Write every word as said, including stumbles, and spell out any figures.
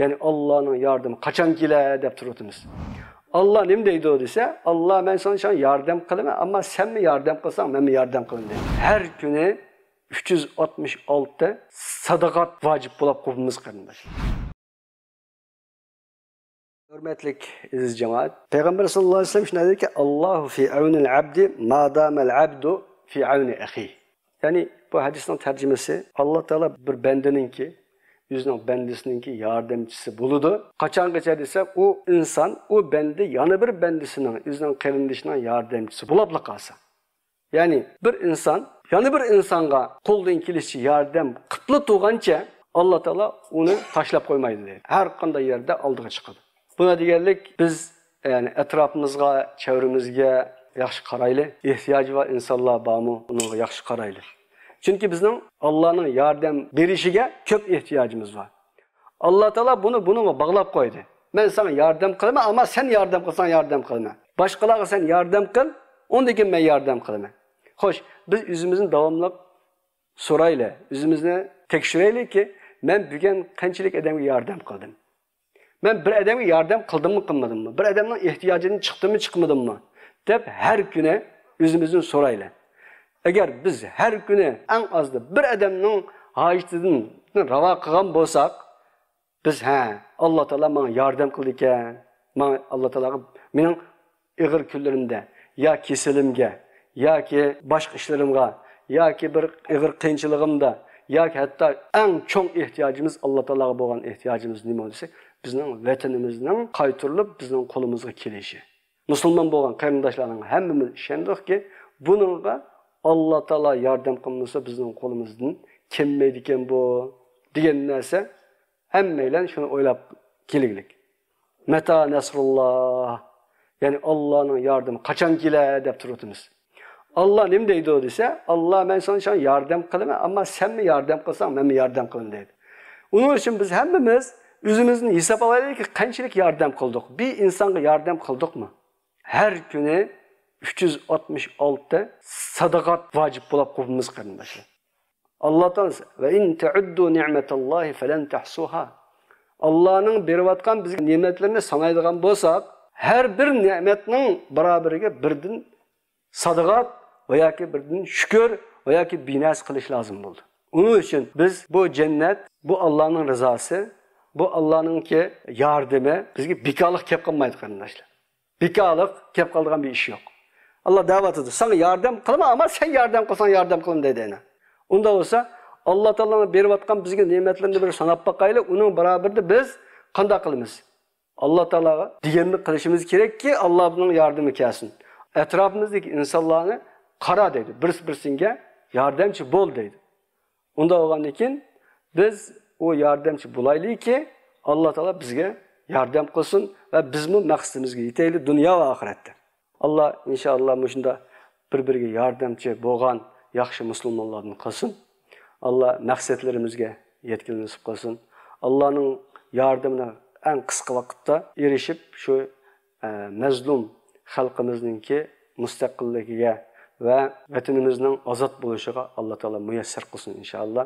يەنى ئاللانىڭ ياردىمى قاچان كېلە دەپ تۇرۇۋاتىمىز. ئاللا نېمە دەيدۇ دېسە، ئاللا مەن ساڭا ياردەم قىلىمەن، ئەمما سەنمۇ ياردەم قىلساڭ مەنمۇ ياردەم قىلىمەن دەيدۇ. ھەر كۈنى ئۈچ يۈز ئاتمىش ئالتە سادىقات ۋاجىپ بولۇپ قوپىمىز، قېرىنداشلار. ھۆرمەتلىك ئەزىز جامائەت، پەيغەمبەر ساللاللاھۇ ئەلەيھى ۋەسەللەم شۇنداق دېدىكى، «ئاللاھۇ فى ئەۋنىل ئەبدى ما دامەل ئەبدۇ فى ئەۋنى ئەخى.» يەنى بۇ ھەدىسنىڭ تەرجىمىسى، ئاللا تائالا بىر بەندىنىڭكى، ئۆزىنىڭ بەندىسىنىڭكى ياردەمچىسى بولىدۇ. قاچانغىچە دېسە، ئۇ ئىنسان، ئۇ بەندە يەنە بىر بەندىسىنىڭ، ئۆزىنىڭ قېرىندىشىنىڭ ياردەمچىسى بولۇپلا قالسا. يەنى بىر ئىنسان يەنە بىر ئىنسانغا قولدىن كېلىشىچە ياردەم قىپلا تۇرغانچە، ئاللا تائالا ئۇنى تاشلاپ قويمايدۇ دەيدۇ. ھەر قانداق يەردە ئالدىغا چىقىدۇ. بۇنى دېگەنلىك، بىز، يەنى، ئەتراپىمىزغا، چەۋرىمىزگە ياخشى قارايلى. ئېھتىياجى بار ئىنسانلار بارمۇ، ئۇنىڭغا ياخشى قارايلى. چۈنكى بىزنىڭ ئاللانىڭ ياردەم بېرىشىگە كۆپ ئېھتىياجىمىز بار. ئاللا تائالا بۇنى بۇنىڭغا باغلاپ قويدى. مەن ساڭا ياردەم قىلىمەن، ئەمما سەن ياردەم قىلساڭ ياردەم قىلىمەن. باشقىلارغا سەن ياردەم قىل، ئۇندىن كېيىن مەن ياردەم قىلىمەن. خوش، بىز ئۆزىمىزنى داۋاملىق سورايلى، ئۆزىمىزنى تەكشۈرەيلىكى، مەن بۈگۈن قانچىلىك ئادەمگە ياردەم قىلدىم؟ مەن بىر ئادەمگە ياردەم قىلدىممۇ، قىلمىدىممۇ؟ بىر ئادەمنىڭ ئېھتىياجىدىن چىقتىممۇ، چىقمىدىممۇ؟ دەپ ھەر كۈنى ئۆزىمىزدىن سورايلى. ئەگەر بىز ھەر كۈنى ئەڭ ئازدا بىر ئادەمنىڭ ھاجىتىدىن راۋا قىلغان بولساق، بىز، ھە، ئاللا تائالا ماڭا ياردەم قىلىدىكەن، ماڭا ئاللا تائالاغا مېنىڭ ئېغىر كۈنلىرىمدە يا كېسىلىمگە، ياكى باشقا ئىشلىرىمغا، ياكى بىر ئېغىر قىيىنچىلىقىمدا، ياكى ھەتتا ئەڭ چوڭ ئېھتىياجىمىز، ئاللا تائالاغا بولغان ئېھتىياجىمىز نېمە دېسە، بىزنىڭ ۋەتىنىمىزنىڭ قايتۇرۇلۇپ بىزنىڭ قولىمىزغا كېلىشى. مۇسۇلمان بولغان قېرىنداشلارنىڭ ھەممىمىز ئىشەندۇقكى، بۇنىڭغا ئاللا تائالا ياردەم قىلمىسا، بىزنىڭ قولىمىزدىن كەلمەيدىكەن بۇ، دېگەن نەرسە، ھەممەيلەن شۇنى ئويلاپ كېلىگلىك. مەتا نەسرۇللا، يەنى ئاللانىڭ ياردىمى قاچان كېلە دەپ تۇرۇۋاتىمىز. ئاللا نېمە دەيدۇ دېسە، ئاللا مەن ساڭا ياردەم قىلىمەن، ئەمما سەنمۇ ياردەم قىلساڭ مەنمۇ ياردەم قىلىمەن دەيدۇ. ئۇنىڭ ئۈچۈن بىز ھەممىمىز ئۆزىمىزدىن ھېساب ئالايلىكى، قانچىلىك ياردەم قىلدۇق؟ بىر ئىنسانغا ياردەم قىلدۇقمۇ؟ ھەر كۈنى ئۈچ يۈز ئاتمىش ئالتە سادىقات ۋاجىپ بولۇپ قوپىمىز، قېرىنداشلار. ئاللا تائالا، «ۋە ئىن تەئۇددۇ نىئمەتاللاھى فەلەن تەھسۇھا.» ئاللانىڭ بېرىۋاتقان بىزگە نېمەتلىرىنى سانايدىغان بولساق، ھەر بىر نېمەتنىڭ بارابىرىگە بىردىن سادىقات ۋە ياكى بىردىن شۈكۈر ۋە ياكى بىنەرسە قىلىش لازىم بولىدۇ. ئۇنىڭ ئۈچۈن بىز بۇ جەننەت، بۇ ئاللانىڭ رىزاسى، بۇ ئاللانىڭكى ياردىمى بىزگە بىكارلىق كەپ قالمايدۇ، قېرىنداشلار. بىكارلىق كەپ قالىدىغان بىر ئىش يوق. ئاللا دەۋاتىدۇ، ساڭا ياردەم قىلىمەن، ئەمما سەن ياردەم قىلساڭ ياردەم قىلىمەن دەيدۇ يەنە. ئۇنداق بولسا، ئاللا تائالانىڭ بېرىۋاتقان بىزگە نېمەتلىرىنى بىر ساناپ باقايلى، ئۇنىڭ بارابىرىدە بىز قانداق قىلىمىز؟ ئاللا تائالاغا دېگەننى قىلىشىمىز كېرەككى، ئاللا بىزنىڭ ياردىمى كەلسۇن. ئەتراپىمىزدىكى ئىنسانلارنى قارا دەيدۇ، بىرسى بىرسىگە ياردەمچى بول دەيدۇ. ئۇنداق بولغاندىن كېيىن بىز ئۇ ياردەمچى بولايلىكى، ئاللا تائالا بىزگە ياردەم قىلسۇن ۋە بىزمۇ مەقسىتىمىزگە يېتەيلى دۇنيا ۋە ئاخىرەتتە. ئاللا ئىنشائاللا مۇشۇنداق بىر-بىرىگە ياردەمچى بولغان ياخشى مۇسۇلمانلاردىن قىلسۇن. ئاللا مەقسەتلىرىمىزگە يەتكىلى نېسىپ قىلسۇن. ئاللانىڭ ياردىمىنى ئەڭ قىسقا ۋاقىتتا ئېرىشىپ، شۇ، ئە، مەزلۇم خەلقىمىزنىڭكى مۇستەقىللىكىگە ۋە ۋەتىنىمىزنىڭ ئازاد بولۇشىغا ئاللا تائالا مۇيەسسەر قىلسۇن ئىنشائاللا.